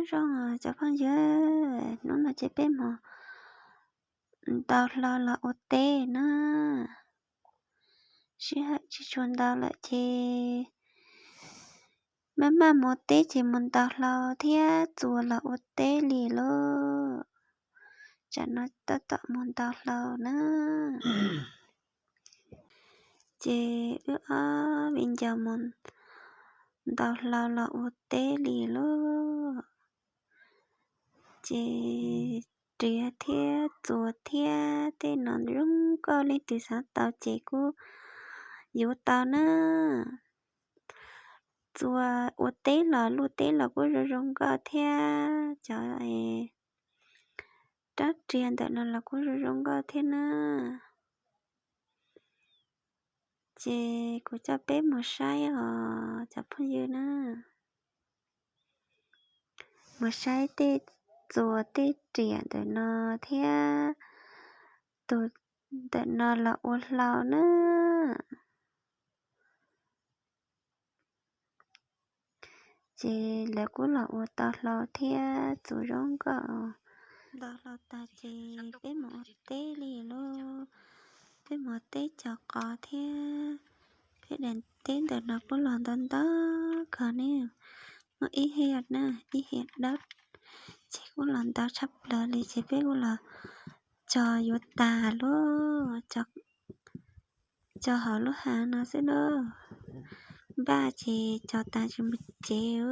Zoo cov phooj ywg, hnub no ces peb mus ntaus hlau los ua teb na. Sij hawm tsis tshua ntau lawm ces maj maj mus teb ces mus ntaus hlau thiab txuas los ua teb li lauj. Tsam no tab tom mus ntaus hlau na. Ces wb ob viv ncaus mus ntaus hlau los ua teb li lauj. Ces riam thiab txuas thiab tej no zoo nkauj, leej twg xav tau ces kuj yuav tau na. Txuas ua teb los luaj teb los kuj zoo zoo nkauj thiab, cov rab riam ntawm no los kuj zoo zoo nkauj thiab na. Ces kuv coj peb mus saib os cov phooj ywg na. Mus saib tej txuas tej riam ntawm no thiab, tus ntawm no los ua hlau na. Ces lawv kuj los ua tau hlau thiab txuas zoo nkauj. Ntaus hlau tas ces peb mus ua teb li lauj. Peb mus ua teb cog qos thiab. Peb daim teb ntawm no kuj los ntau ntau kawg ne. Muaj ib hiab na, ib hiab dawb, ces kuj los ntau tshaj plaws li ces peb kuj los cog yuav tas lauj. Cog hauv lub hav no xwb lauj. Npaj ces cog tas tsis mus tsev.